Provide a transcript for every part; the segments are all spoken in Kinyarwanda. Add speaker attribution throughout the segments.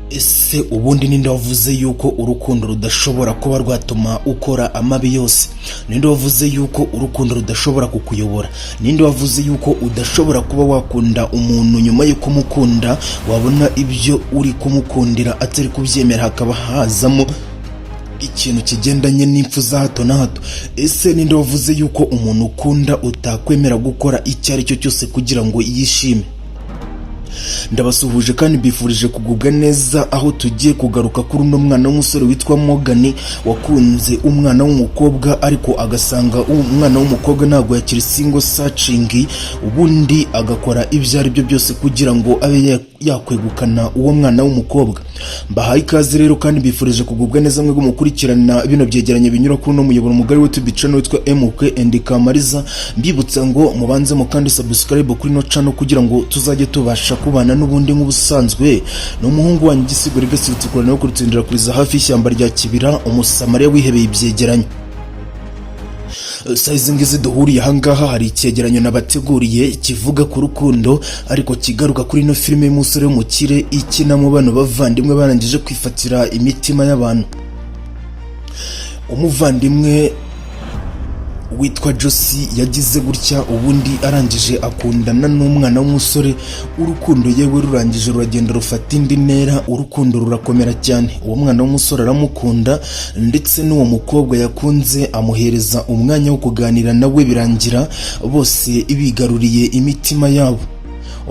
Speaker 1: Ese ubundi ninde wavuze yuko urukundo rudashobora kuba rwatuma ukora amabi yose? Ninde wavuze yuko urukundo rudashobora kukuyobora? Ninde wavuze yuko udashobora kuba wakunda umuntu, nyuma yo kumukunda wabona ibyo uri kumukundira atari kubyemera, hakaba hazamo ikintu kigendanye n'impfu za hato na hato? Ese ninde wavuze yuko umuntu ukunda utakwemera gukora icyo ari cyo cyose kugira ngo yishime? Ndabasuhuje kandi mbifurije kugubwa neza, aho tugiye kugaruka kuri uno mwana w'umusore witwa Morgan wakunze umwana w'umukobwa, ariko agasanga umwana w'umukobwa ntabwo yakiri single searching, ubundi agakora ibyo ari byo byose kugira ngo abe yakwegukana uwo mwana w'umukobwa. Mbahaye ikaze rero kandi mbifurije kugubwa neza, mwebwe mukurikirana bino byegeranyo binyura kuri uno muyoboro mugari w'YouTube channel witwa MK and Kamariza. Mbibutsa ngo mubanze mukandi subscribe kuri ino channel kugira ngo tuzajye tubasha kubana n'ubundi nk'ubusanzwe. Ni umuhungu wanyu Igisigo Rigasibutse kurana no kurutsindira kuriza hafi y'ishyamba rya Kibira, Umusamariya wihebeye ibyegeranyo. Sayizi ngizi duhuriye ahangaha, hari icyegeranyo nabateguriye kivuga ku rukundo, ariko kigaruka kuri ino filime y'umusore w'umukire ikinamo bano bavandimwe barangije kwifatira imitima y'abantu. Umuvandimwe witwa Josi yagize gutya, ubundi arangije akundana n'umwana w'umusore. Urukundo yewe rurangije ruragenda rufata indi ntera, urukundo rurakomera cyane. Uwo mwana w'umusore aramukunda, ndetse n'uwo mukobwa yakunze amuhereza umwanya wo kuganira nawe, birangira bose bigaruriye imitima yabo.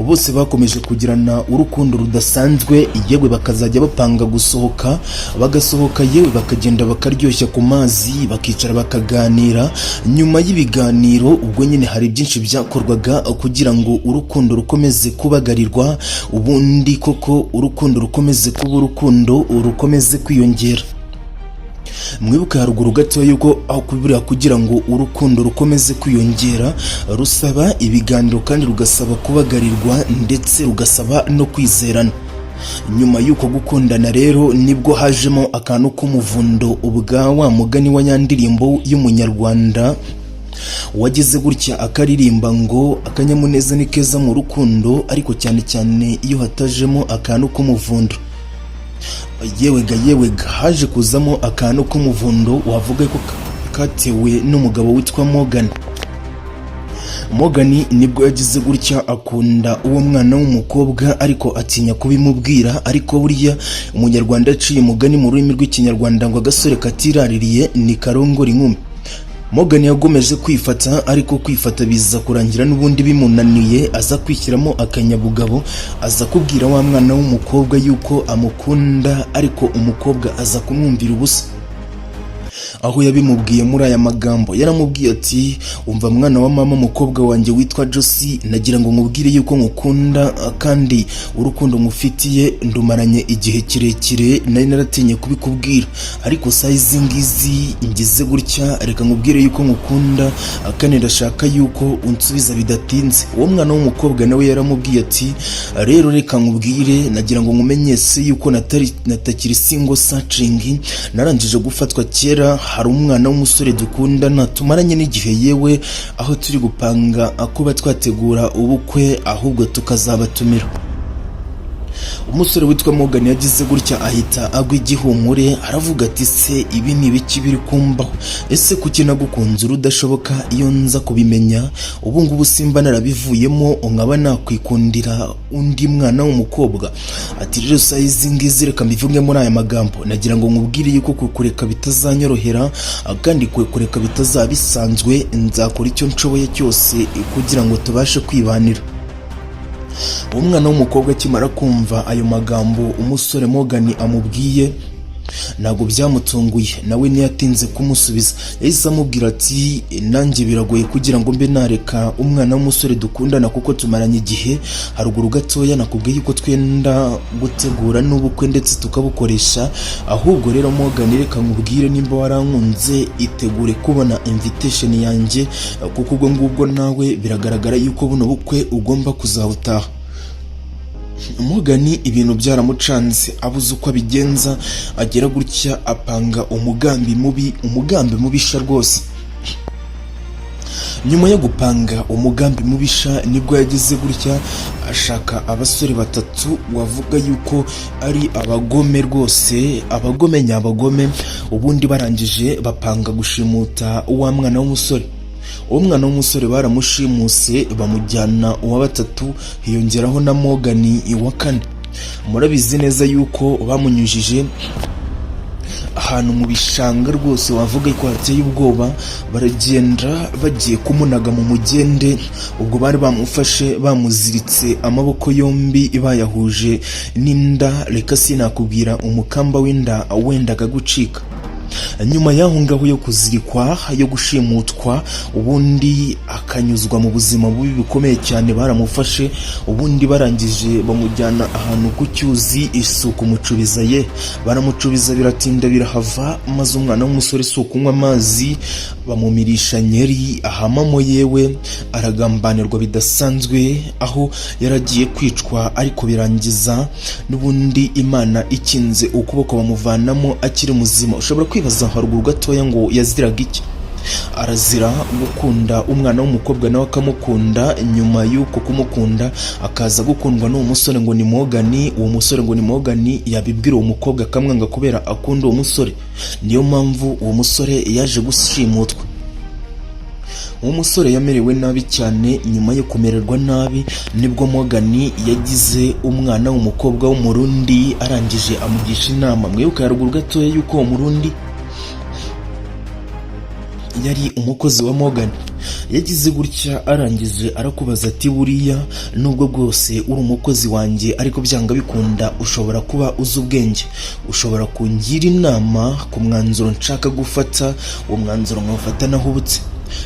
Speaker 1: Bose bakomeje kugirana urukundo rudasanzwe, yewe bakazajya bapanga gusohoka, bagasohoka, yewe bakagenda bakaryoshya ku mazi, bakicara bakaganira. Nyuma y'ibiganiro ubwo nyine hari byinshi byakorwaga kugira ngo urukundo rukomeze kubagarirwa, ubundi koko urukundo rukomeze kuba urukundo, rukomeze kwiyongera. Mwibuke haruguru gato yuko aho kubura, kugira ngo urukundo rukomeze kwiyongera rusaba ibiganiro, kandi rugasaba kubagarirwa, ndetse rugasaba no kwizerana. Nyuma y'uko gukundana rero nibwo hajemo akantu k'umuvundo, ubwa wa mugani wa nyandirimbo y'umunyarwanda wagize gutya akaririmba ngo akanyamuneza ni keza mu rukundo, ariko cyane cyane iyo hatajemo akantu k'umuvundo. Yewega yewega, haje kuzamo akantu k'umuvundo wavuga ko katewe n'umugabo witwa Morgan. Morgan nibwo yagize gutya akunda uwo mwana w'umukobwa, ariko atinya kubimubwira. Ariko buriya Umunyarwanda yaciye umugani mu rurimi rw'Ikinyarwanda ngo agasore katiraririye ni karongora inkumi. Morgan yagomeje kwifata, ariko kwifata biza kurangira n'ubundi bimunaniye, aza kwishyiramo akanyabugabo, aza kubwira wa mwana w'umukobwa yuko amukunda, ariko umukobwa aza kumwumvira ubusa. Aho yabimubwiye muri aya magambo, yaramubwiye ati: "Umva mwana wa mama, umukobwa wanjye witwa Josi, nagira ngo nkubwire yuko nkukunda, kandi urukundo nkufitiye ndumaranye igihe kirekire, nari naratinye kubikubwira, ariko saa izi ngizi ngize gutya, reka nkubwire yuko nkukunda, kandi ndashaka yuko unsubiza bidatinze." Uwo mwana w'umukobwa nawe yaramubwiye ati: "Rero reka nkubwire, nagira ngo nkumenyese yuko natakiri single searching, narangije gufatwa kera. Hari umwana w'umusore dukundana tumaranye n'igihe, yewe aho turi gupanga kuba twategura ubukwe, ahubwo tukazabatumira." Umusore witwa Morgan yagize gutya ahita agwa igihumure, aravuga ati: "Se ibi ni ibiki biri kumbaho? Ese kuki nagukunze urudashoboka? Iyo nza kubimenya ubu ngubu simba narabivuyemo, nkaba nakwikundira undi mwana w'umukobwa." Ati: "Rero saa izi ngizi reka mbivuge muri aya magambo, nagira ngo nkubwire yuko kukureka bitazanyorohera, kandi kukureka bitazaba bisanzwe. Nzakora icyo nshoboye cyose kugira ngo tubashe kwibanira." Uwo mwana w'umukobwa akimara kumva ayo magambo umusore Morgan amubwiye, ntabwo byamutunguye, nawe ntiyatinze kumusubiza. Yahise amubwira ati: "Nanjye biragoye kugira ngo mbe nareka umwana w'umusore dukundana, kuko tumaranye igihe. Haruguru gatoya nakubwiye yuko twenda gutegura n'ubukwe, ndetse tukabukoresha. Ahubwo rero Morgan, reka nkubwire, nimba warankunze itegure kubona invitation yanjye, kuko ubwo ngubwo nawe biragaragara yuko buno bukwe ugomba kuzabutaha." Morgan ibintu byaramucanze, abuze uko abigenza, agera gutya apanga umugambi mubi, umugambi mubisha rwose. Nyuma yo gupanga umugambi mubisha, nibwo yagize gutya ashaka abasore batatu wavuga yuko ari abagome rwose, abagome nyabagome. Ubundi barangije bapanga gushimuta wa mwana w'umusore. Uwo mwana w'umusore baramushimuse, bamujyana uwa batatu, hiyongeraho na Morgan wa kane. Murabizi neza yuko bamunyujije ahantu mu bishanga rwose wavuga ko hateye ubwoba. Baragenda bagiye kumunaga mu mugende. Ubwo bari bamufashe, bamuziritse amaboko yombi bayahuje n'inda. Reka sinakubwira, umukamba w'inda wendaga gucika. Nyuma y'aho ngaho yo kuzirikwa, yo gushimutwa, ubundi akanyuzwa mu buzima bubi bukomeye cyane, baramufashe, ubundi barangije bamujyana ahantu ku cyuzi. Isuku mucubiza ye, baramucubiza biratinda birahava, maze umwana w'umusore si ukunywa amazi, bamumirisha nyeri ahamamo. Yewe, aragambanirwa bidasanzwe, aho yaragiye kwicwa, ariko birangiza n'ubundi Imana ikinze ukuboko, bamuvanamo akiri muzima. Ushobora kwibaza haruguru gatoya ngo yaziraga iki? Arazira gukunda umwana w'umukobwa, nawe akamukunda. Nyuma y'uko kumukunda, akaza gukundwa n'uwo musore ngo ni Morgan. Uwo musore ngo ni Morgan yabibwira uwo mukobwa akamwanga kubera akunda uwo musore. Niyo mpamvu uwo musore yaje gushimutwa. Uwo musore yamerewe nabi cyane. Nyuma yo kumererwa nabi, nibwo Morgan yagize umwana w'umukobwa w'Umurundi, arangije amugisha inama. Mwibuka haruguru gatoya y'uko uwo Murundi yari umukozi wa Morgan. Yagize gutya arangije arakubaza ati: "Buriya nubwo bwose uri umukozi wanjye, ariko byanga bikunda ushobora kuba uzi ubwenge, ushobora kungira inama ku mwanzuro nshaka gufata, uwo mwanzuro nkawufata nahubutse."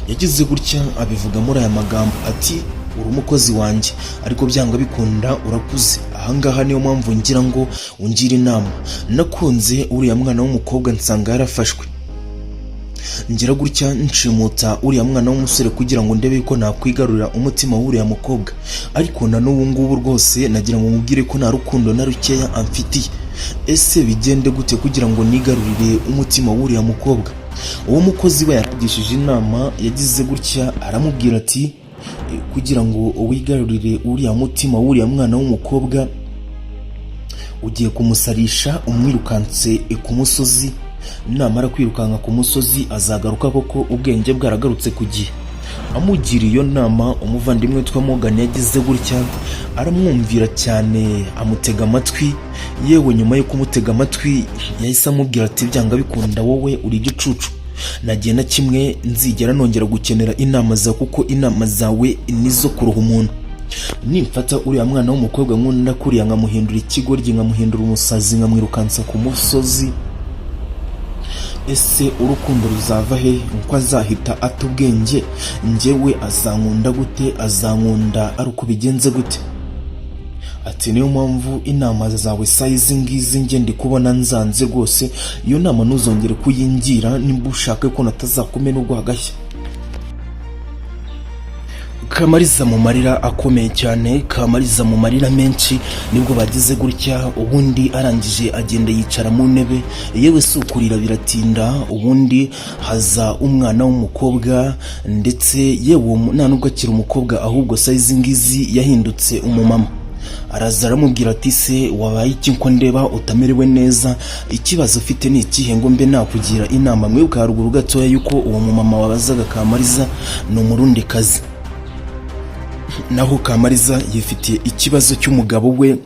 Speaker 1: Yagize gutya abivuga muri aya magambo ati: "Uri umukozi wanjye, ariko byanga bikunda urakuze ahangaha, niyo mpamvu ngira ngo ungire inama. Nakunze uriya mwana w'umukobwa, nsanga yarafashwe, ngira gutya nshimuta uriya mwana w'umusore kugira ngo ndebe ko nakwigarurira umutima w'uriya mukobwa, ariko na n'ubu ngubu rwose nagira ngo mubwire ko nta rukundo na rukeya amfitiye. Ese bigende gute kugira ngo nigarurire umutima w'uriya mukobwa?" Uwo mukozi we yaragishije inama yagize gutya aramubwira ati: "Kugira ngo wigarurire uriya mutima w'uriya mwana w'umukobwa, ugiye kumusarisha umwirukanse ku musozi. Namara kwirukanka ku musozi, azagaruka koko ubwenge bwaragarutse ku gihe." Amugira iyo nama, umuvandimwe witwa Morgan yagize gutya aramwumvira cyane, amutega amatwi. Yewe, nyuma yo kumutega amatwi, yahise amubwira ati: "Byanga bikunda wowe uri igicucu, nagiye na kimwe nzigera nongera gukenera inama zawe, kuko inama zawe nizo kuroha umuntu. Nimfata uriya mwana w'umukobwa nkunda kuriya, nkamuhindura ikigoryi, nkamuhindura umusazi, nkamwirukansa ku musozi, ese urukundo ruzava he? Uko azahita ata ubwenge, njyewe azankunda gute? Azankunda ari uko bigenze gute?" Ati: "Niyo mpamvu inama zawe sayizi ngizi njye ndi kubona nzanze rwose. Iyo nama ntuzongere kuyingira nimba ushaka ko natazakumena urwagashya." Kamariza mu marira akomeye cyane, Kamariza mu marira menshi, nibwo bagize gutya, ubundi arangije agenda yicara mu ntebe. Yewe, si ukurira biratinda, ubundi haza umwana w'umukobwa. Ndetse yewe, nta nubwo akiri umukobwa, ahubwo sayizi ngizi yahindutse umumama. Araza aramubwira ati: "Se wabaye iki ko ndeba utamerewe neza? Ikibazo ufite ni ikihe ngo mbe nakugira inama?" Mwibuka haruguru gatoya yuko uwo mumama wabazaga Kamariza ni Umurundikazi. Naho Kamariza yifitiye ikibazo cy'umugabo we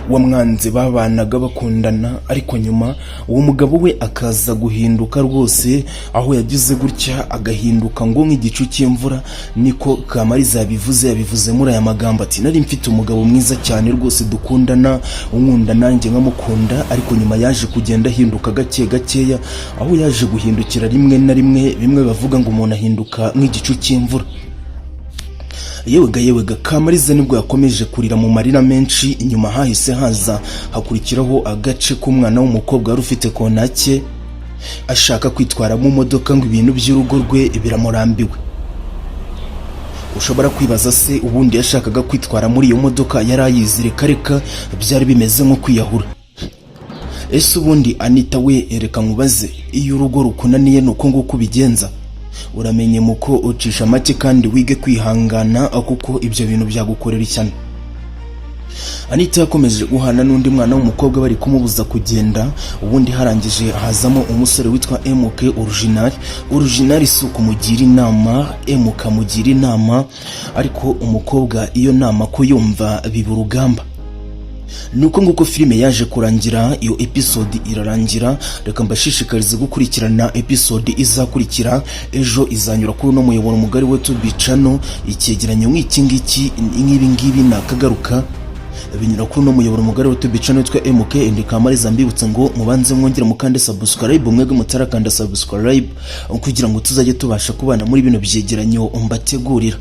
Speaker 1: wamwanze, babanaga bakundana, ariko nyuma uwo mugabo we akaza guhinduka rwose, aho yagize gutya agahinduka ngo nk'igicu cy'imvura. Niko Kamariza yabivuze. Yabivuze muri aya magambo ati: "Nari mfite umugabo mwiza cyane rwose dukundana, unkunda nanjye nkamukunda, ariko nyuma yaje kugenda ahinduka gake gakeya, aho yaje guhindukira rimwe na rimwe, bimwe bavuga ngo umuntu ahinduka nk'igicu cy'imvura." Yewega yewega, Kamariza nibwo yakomeje kurira mu marira menshi. Inyuma hahise haza hakurikiraho agace k'umwana w'umukobwa wari ufite kontake, ashaka kwitwara mu modoka, ngo ibintu by'urugo rwe biramurambiwe. Ushobora kwibaza se ubundi yashakaga kwitwara muri iyo modoka yari ayizi? Reka reka, byari bimeze nko kwiyahura. Ese ubundi Anita we, reka nkubaze, iyo urugo rukunaniye ni uko nguko ubigenza? Uramenye muko, ucisha make kandi wige kwihangana, kuko ibyo bintu byagukorera ishyano. Anita yakomeje guhana n'undi mwana w'umukobwa bari kumubuza kugenda. Ubundi harangije hazamo umusore witwa MK Original. Original si ukumugira inama, MK amugira inama, ariko umukobwa iyo nama kuyumva biba urugamba. Nuko nguko filime yaje kurangira, iyo episode irarangira. Reka mbashishikarize gukurikirana episode izakurikira ejo, izanyura kuri uno muyoboro mugari wa YouTube channel. Icyegeranyo nk'iki ngiki, nk'ibi ngibi nakagaruka, binyura kuri uno muyoboro mugari wa YouTube channel witwa MK and Kamariza. Mbibutsa ngo mubanze mwongere mukande subscribe, mwebwe mutarakanda subscribe, kugira ngo tuzajye tubasha kubana muri bino byegeranyo mbategurira.